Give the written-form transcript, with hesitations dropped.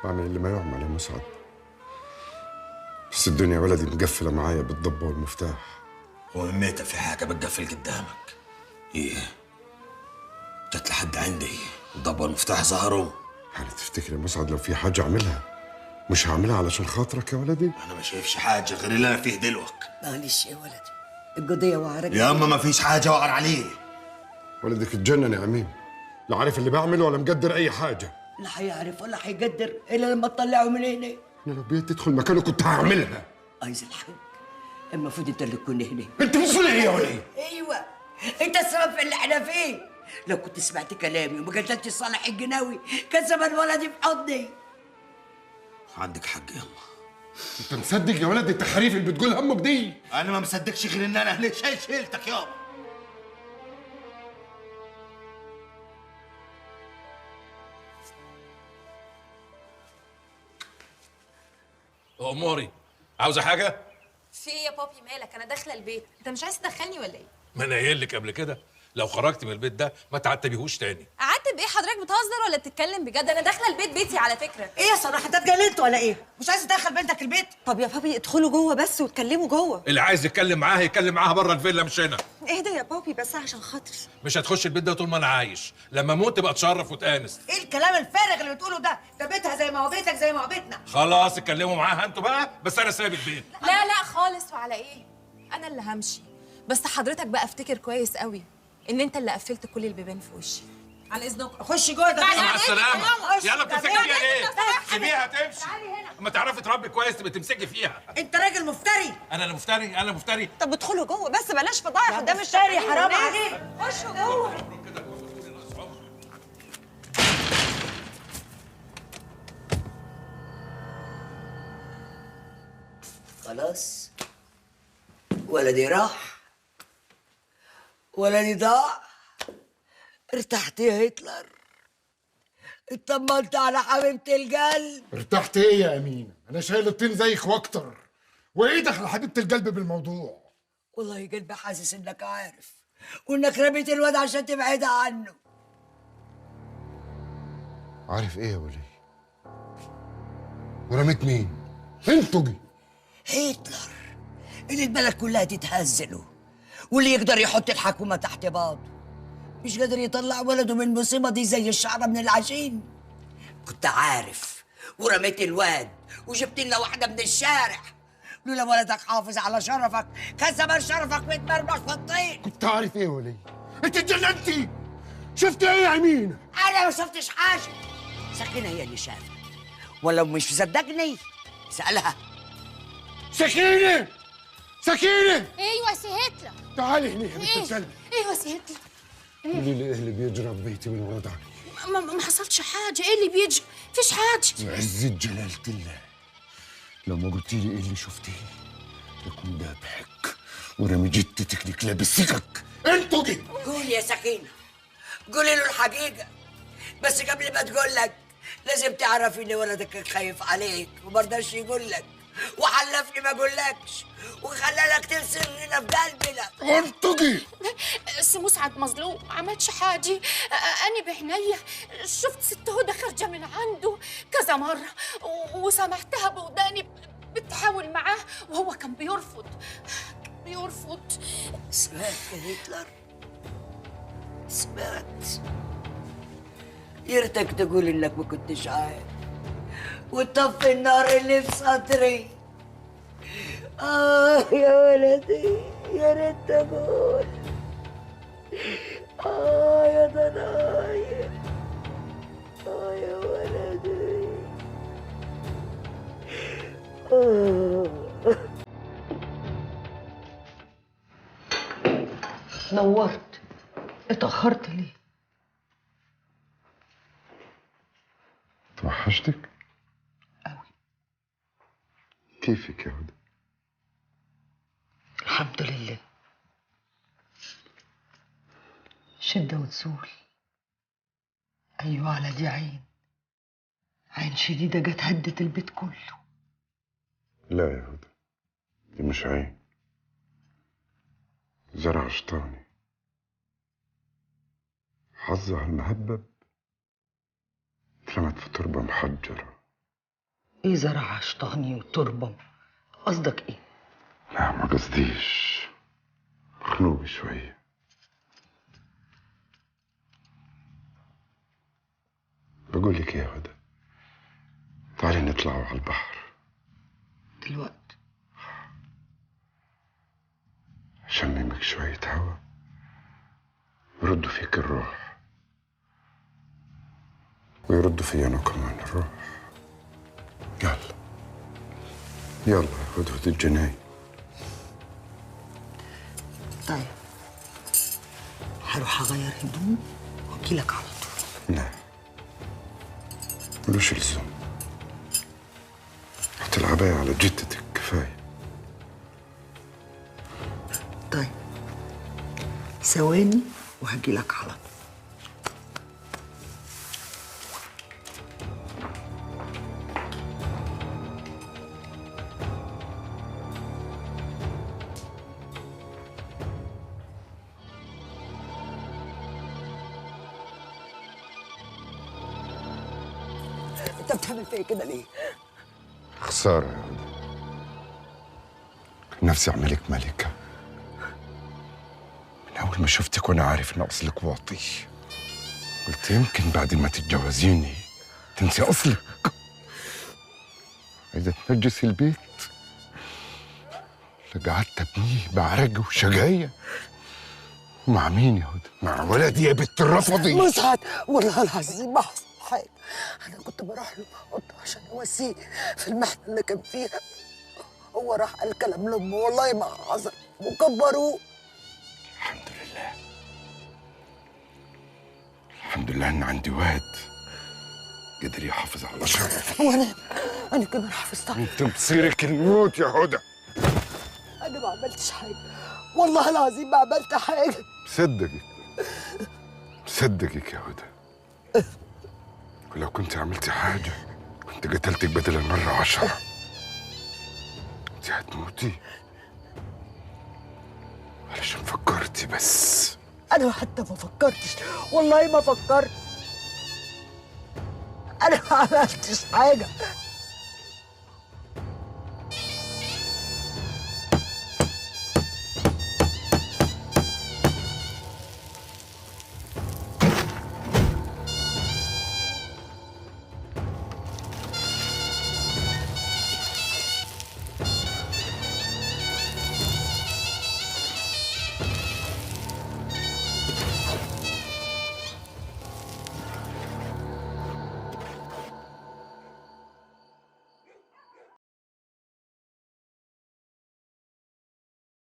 بعمل اللي ما يعمل يا مسعد، بس الدنيا ولدي مقفلة معايا بالضبه والمفتاح. هو ميتة في حاجة بتقفل قدامك؟ ايه جت لحد عندي الضبه والمفتاح ظهروا. يعني تفتكر يا مسعد لو في حاجة اعملها مش هعملها علشان خاطرك يا ولدي؟ انا ما شايفش حاجة غير اللي انا فيه دلوقتي. معلش يا ولدي، القضية وعرك يا اما ما فيش حاجة وعر عليه. ولدك اتجنن يا عميم، لا عارف اللي بعمله ولا مقدر اي حاجة. لا هيعرف ولا هيقدر الا لما تطلعه من هنا. انا لو بيت تدخل مكانه كنت هعملها. عايز الحق، المفروض انت اللي تكون هنا. انت مسؤول ايه يا ولي؟ ايوه انت السبب في اللي احنا فيه. لو كنت سمعت كلامي وما قتلتش صالح الجناوي كان زمان ولدي في حضني. عندك حق يلا. انت مصدق يا ولد التحريف اللي بتقولها امك دي؟ انا ما مصدقش غير ان انا هنا شايل شيلتك يابا. اموري عاوزه حاجة؟ في ايه يا بابي مالك؟ انا داخله البيت، انت مش عايز تدخلني ولا ايه؟ ما انا قايل لك قبل كده لو خرجت من البيت ده ما تعتبيهوش تاني. اعتب ايه حضرتك؟ بتهزر ولا بتتكلم بجد؟ انا داخله البيت بيتي على فكرة. ايه يا صلاح انت اتجننت ولا ايه؟ مش عايز تدخل بنتك البيت؟ طب يا بابي ادخلوا جوه بس واتكلموا جوه. اللي عايز يتكلم معاها يتكلم معاها بره الفيلا مش هنا. اهدى يا بابي بس عشان خاطري. مش هتخش البيت ده طول ما انا عايش، لما اموت تبقى تشرف وتآنس. ايه الكلام الفارغ اللي بتقوله ده؟ ده بيتها زي ما هو بيتك زي ما هو بيتنا. خلاص اتكلموا معاها انتوا بقى، بس انا سايب البيت. لا لا خالص، وعلى ايه؟ انا اللي همشي، بس حضرتك بقى افتكر كويس قوي ان انت اللي قفلت كل البيبان في وشي. على اذنكم خش جوه. ده مع السلامة. يلا بتمسكي فيها ليه؟ سيبيها تمشي. اما تعرفي تربي كويس تبقي تمسكي فيها. انت راجل مفتري. انا اللي مفتري؟ انا اللي مفتري؟ طب ادخلوا جوه بس بلاش فضايح قدام الشارع. حرام عليك، خشوا جوه. خلاص ولدي راح، ولدي ضاع. ارتحت يا هتلر؟ اطمنت على حبيبة القلب؟ ارتحت ايه يا امينه؟ انا شايل الطين زيك واكتر. وايه دخل حبيبة القلب بالموضوع؟ والله قلبي حاسس انك عارف وانك رميت الواد عشان تبعدها عنه. عارف ايه يا ولي؟ ورميت مين؟ انتوا جي هتلر اللي البلد كلها تتهزله واللي يقدر يحط الحكومة تحت باطه، مش قادر يطلع ولده من المصيبة دي زي الشعرة من العجين. كنت عارف ورميت الواد وجبت لنا واحدة من الشارع. لولا ولدك حافظ على شرفك كان زمان شرفك متمرمش في الطين. كنت عارف ايه يا ولي؟ انت اتجننتي؟ شفت ايه يا امينه؟ انا ما شفتش حاجة، سكينة هي اللي شافت، ولو مش مصدقني سألها. سكينة سكينة. ايوه يا سي هتلر. تعالي هنا يا بنت الكلب. ايوه يا سي هتلر. قولي لي ايه اللي بيجرى في بيتي من ورا ظهري؟ ما حصلش حاجة. ايه اللي بيجرى؟ مفيش حاجة. وعزة جلالة الله لو ما قلتي لي ايه اللي شفتيه يكون ذبحك ورمي جتتك لكلاب السكك. انتوا جي. قولي يا سكينة، قولي له الحقيقة، بس قبل ما تقول لك لازم تعرفي ان ولدك خايف عليك وما رضاش يقول لك وحلفني ما اقولكش وخلالك ترسلنا في قلبنا. انطقي. سي مسعد مظلوم، ما عملش حاجة. انا بعينيا شفت ست هدى خارجه من عنده كذا مرة وسمعتها بوداني بتحاول معاه وهو كان بيرفض بيرفض. سمعت يا هتلر؟ سمعت. يا ريتك تقول انك ما كنتش عارف وتطفي النار اللي في صدري. آه يا ولدي يا ريت تقول. آه يا ضنايا، آه يا ولدي. آه. نورت. اتأخرت ليه؟ توحشتك؟ أوي. كيفك يا هدى؟ الحمد لله. شدة وتزول. أيوة على دي عين، عين شديدة جت هدت البيت كله. لا يا هدى، دي مش عين، زرع شيطاني. حظها المهبب اترمت في تربة محجرة. ايه زرع شطاني وتربه؟ قصدك ايه؟ لا ما قصديش، مخنوق شوية. بقول لك يا هدى، تعالي نطلعوا على البحر دلوقتي. شممك شوية هوا يردوا فيك الروح، ويردوا في أنا كمان الروح. يلا يلا هدهد الجناين. طيب هروح أغير هدومي وأجيلك على طول. لا ملوش لزوم، حط العباية على جتتك كفاية. طيب ثواني وهجيلك على طول. انت بتعمل فيا كده ليه؟ خسارة يا هدى، كان نفسي أعملك ملكة. من أول ما شفتك وأنا عارف إن أصلك واطي، قلت يمكن بعد ما تتجوزيني تنسي أصلك. عايزة تنجسي البيت اللي قعدت أبنيه بعرج وشجاية. مع مين يا هدى؟ مع ولدي يا بنت الرفضي. مسعد والله العظيم ما حصل حاجة، أنا كنت بروح له أوضته عشان أواسيه في المحنة اللي كان فيها. هو راح قال كلام لأمه والله ما حصل وكبروه. الحمد لله، الحمد لله إن عندي واد قدر يحافظ على شرفي. وأنا كمان حافظتها. أنت مصيرك الموت يا هدى. أنا ما عملتش حاجة والله العظيم ما عملت حاجة. مصدقك مصدقك يا هدى، ولو كنت عملتي حاجة كنت قتلتك بدل المرة 10. انت هتموتي علشان فكرتي بس. أنا حتى ما فكرتش والله ما فكرت، أنا ما عملتش حاجة.